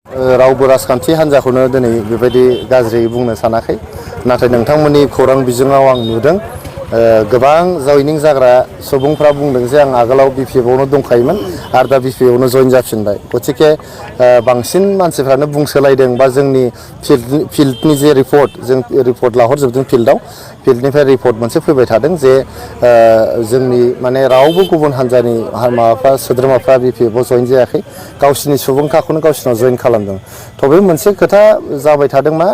रावबो राजखान्थि हान्जाखौनो दिनै बेबायदि गाज्रि बुंनो सानाखै नाथाय नोंथांमोननि खौरां बिजोङाव आं नुदों गोबां जयनिं जाग्रा सुबुंफ्रा बुंदों जे आं आगोलाव बिपिएफआवनो दंखायोमोन आरो दा बिपिएफआवनो जइन जाफिनबाय गतिके बांसिन मानसिफ्रानो बुंसोलायदों बा जोंनि फिल्डनि जे रिपर्ट जों रिपर्ट लाहरजोबदों फिल्डनिफ्राय रिपर्ट मोनसे फैबाय थादों जे जोंनि माने रावबो गुबुन हान्जानि माबाफ्रा सोद्रोमाफ्रा बिपिएफआव जइन जायाखै गावसिनि सुबुंखाखौनो गावसिनाव जइन खालामदों थबे मोनसे खोथा जाबाय थादों मा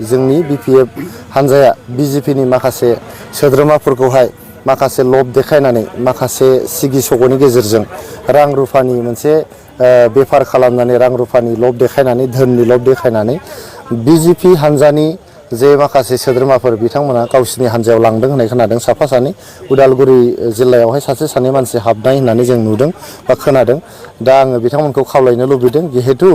जोंनि बिपिएफ हान्जाया बिजेपिनि माखासे सोद्रोमाफोरखौहाय माखासे लब देखायनानै माखासे सिगि सग'नि गेजेरजों रां रुफानि मोनसे बेफार खालामनानै रां रुफानि लब देखायनानै धोननि लब देखायनानै बिजेपि हान्जानि जे माखासे सोद्रोमाफोर बिथांमोना गावसिनि हान्जायाव लांदों होननाय खोनादों साफा सानै उदालगुरि जिल्लायावहाय सासे सानै मानसि हाबनाय होननानै जों नुदों बा खोनादों दा आङो बिथांमोनखौ खावलायनो लुबैदों जिहेतु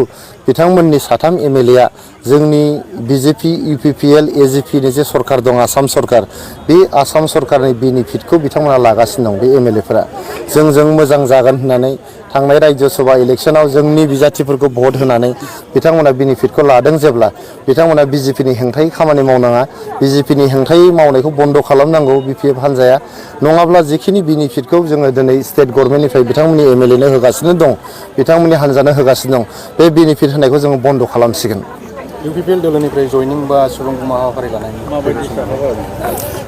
बिथांमोननि साथाम एमएलएआ जोंनि बिजेपि इउपिपिएल एजिपिनि जे सरकार दं आसाम सरकार बे आसाम सरकारनि बेनिफिटखौ बिथांमोना लागासिनो दं बे एमएलएफोरा जों मोजां जागोन होननानै थांनाय राज्य सभा इलेक्सनाव जोंनि बिजाथिफोरखौ भट होनानै बिथांमोना बेनिफिटखौ लादों जेब्ला बिथांमोना बिजेपिनि हेंथायै खामानि मावनाङा बिजेपिनि हेंथायै मावनायखौ बन्द' खालामनांगौ बिपिएफ हान्जाया नङाब्ला जिखिनि बेनिफिटखौ जोङो दिनै स्टेट गभर्नमेन्टनिफ्राय बिथांमोननि एमएलएनो होगासिनो दं बिथांमोननि हान्जानो होगासिनो दं बे बेनिफिट होनायखौ जोङो बन्द' खालामसिगोन इउपिपिएल दोलोनिफ्राय जयनिं बा सुबुंखौ हाबाफारि लानाय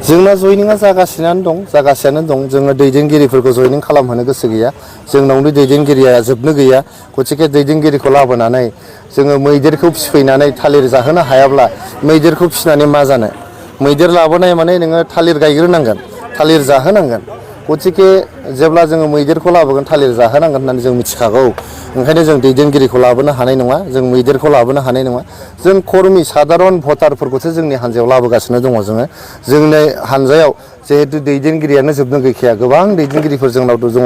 जोंना जयनिंआ जागासिनो दं जोङो दैदेनगिरिफोरखौ जयनिं खालामहोनो गोसो गैया जोंनावनो दैदेनगिरिया जोबनो गैया गतिके दैदेनगिरिखौ लाबोनानै जोङो मैदेरखौ फिफैनानै थालिर जाहोनो हायाब्ला मैदेरखौ फिसिनानै मा जानो मैदेर लाबोनाय माने नोङो थालिर गायग्रोनांगोन थालिर जाहोनांगोन गतिके जेब्ला जोङो मैदेरखौ लाबोगोन थालिर जाहोनांगोन होननानै जों मिथिखागौ ओंखायनो जों दैदेनगिरिखौ लाबोनो हानाय नङा जों मैदेरखौ लाबोनो हानाय नङा जों कर्मि साधारन भटारफोरखौसो जोंनि हान्जायाव लाबोगासिनो दङ जोंनि हान्जायाव जिहेतु दैदेनगिरियानो जोबनो गैखाया गोबां दैदेनगिरिफोर जोंनाव दङ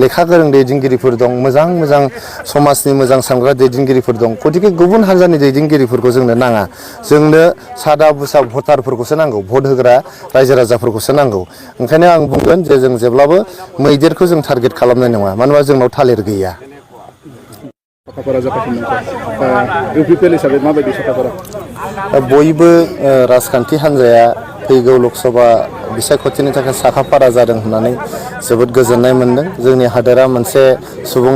लेखा गोरों दैदेनगिरिफोर दं मोजां समाजनि मोजां सानग्रा दैदेनगिरिफोर दं गतिके गुबुन हान्जानि दैदेनगिरिफोरखौ जोंनो नाङा जोंनो सादा बुसा भटारफोरखौसो नांगौ भट होग्रा रायजो राजाफोरखौसो नांगौ ओंखायनो आं बुंगोन जे जों जेब्लाबो मैदेरखौ जों टारगेट खालामनाय नङा मानो होनबा जोंनाव थालिर गैया बयबो राजखान्थि हान्जाया फैगौ लकसभा बिसायख'थिनि थाखाय साखाफारा जादों होननानै जोबोद गोजोननाय मोन्दों जोंनि हादोरा मोनसे सुबुं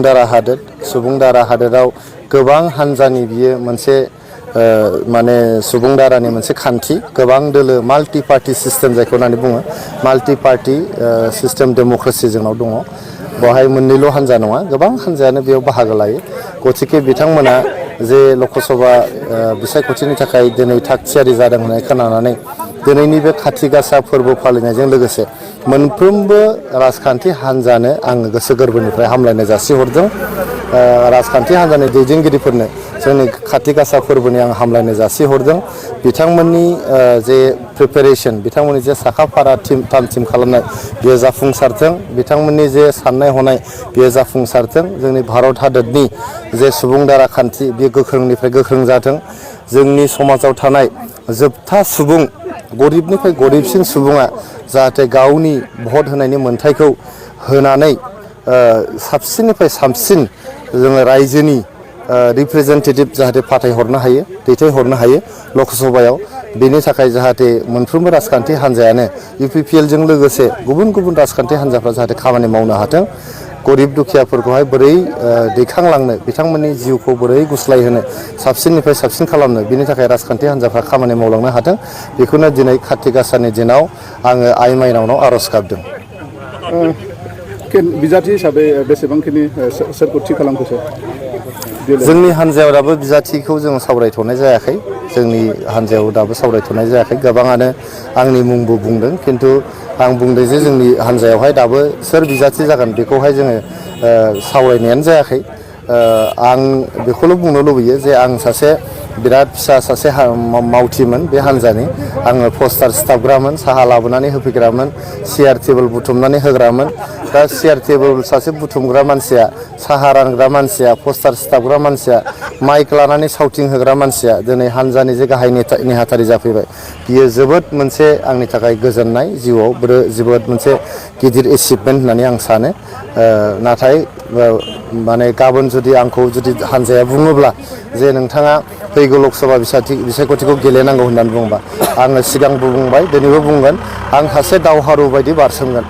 दारा हादोराव गोबां हान्जानि बियो मोनसे माने सुबुं दारानि मोनसे खान्थि गोबां दोलो माल्टि पार्टि सिस्टेम जायखौ होननानै बुङो माल्टि पार्टि सिस्टेम डेम'क्रेसि जोंनाव दङ बेवहाय मोननैल' हान्जा नङा गोबां हान्जायानो बेयाव बाहागो लायो गतिके बिथांमोना जे लकसभा बिसायख'थिनि थाखाय दिनै थाग थियारि जादों होननाय खोनानानै दिनैनि बे खाथि गासा फोरबो फालिनायजों लोगोसे मोनफ्रोमबो राजखान्थि हान्जानो आङो गोसो गोरबोनिफ्राय हामलायनाय जासिहरदों राजखान्थि हान्जानि दैदेनगिरिफोरनो जोंनि खाथि गासा फोरबोनि आं हामलायनाय जासिहरदों बिथांमोननि जे प्रिपेरेसन बिथांमोननि जे साखाफारा थाम थिम खालामनाय बेयो जाफुंसारथों बिथांमोननि जे साननाय हनाय बेयो जाफुंसारथों जोंनि भारत हादरनि जे सुबुं दारा खान्थि बेयो गोख्रोंनिफ्राय गोख्रों जाथों जोंनि समाजाव थानाय जोबथा सुबुं गरिबनिफ्राय गरिबसिन सुबुङा जाहाथे गावनि भट होनायनि मोन्थायखौ होनानै साबसिननिफ्राय साबसिन जोङो रायजोनि रिप्रेजेन्टेटिभ जाहाथे दैथायहरनो हायो लकसभायाव बेनि थाखाय जाहाथे मोनफ्रोमबो राजखान्थि हान्जायानो इउपिपिएलजों लोगोसे गुबुन राजखान्थि हान्जाफ्रा जाहाथे खामानि मावनो हाथों गरिब दुखियाफोरखौहाय बोरै दैखांलांनो बिथांमोननि जिउखौ बोरै गुस्लायहोनो साबसिननिफ्राय साबसिन खालामनो बिनि थाखाय राजखान्थि हान्जाफ्रा खामानि मावलांनो हाथों बेखौनो दिनै खाथि गासानि दिनाव आङो आइ माइनावनाव आर'ज गाबदों बिजाथि हिसाबै बेसेबांखिनि सोरखौ थि खालामखोसो जोंनि हान्जायाव दाबो बिजाथिखौ जों सावरायथ'नाय जायाखै जोंनि हान्जायाव दाबो सावरायथ'नाय जायाखै गोबाङानो आंनि मुंबो बुंदों खिन्थु आं बुंदों जे जोंनि हान्जायावहाय दाबो सोर बिजाथि जागोन बेखौहाय जोङो सावरायनायानो जायाखै आं बेखौल' बुंनो लुबैयो जे आं सासे बिराद फिसा सासे मावथिमोन बे हान्जानि आङो पस्टार सिथाबग्रामोन साहा लाबोनानै होफैग्रामोन सियार टेबोल बुथुमनानै होग्रामोन दा सियार टेबोल सासे बुथुमग्रा मानसिया साहा रानग्रा मानसिया पस्टार सिथाबग्रा मानसिया माइक लानानै साउटिं होग्रा मानसिया दिनै हान्जानि जे गाहाय नेहाथारि जाफैबाय बियो जोबोद मोनसे आंनि थाखाय गोजोननाय जिउआव जोबोद मोनसे गिदिर एचिभमेन्ट होननानै आं सानो नाथाय माने गाबोन जुदि आंखौ जुदि हानजाया बुङोब्ला जे नोंथाङा फैगौ लकसभा बिसायख'थिखौ गेलेनांगौ होननानै बुंबा आङो सिगांबो बुंबाय दिनैबो बुंगोन आं सासे दावहारु बायदि बारसोमगोन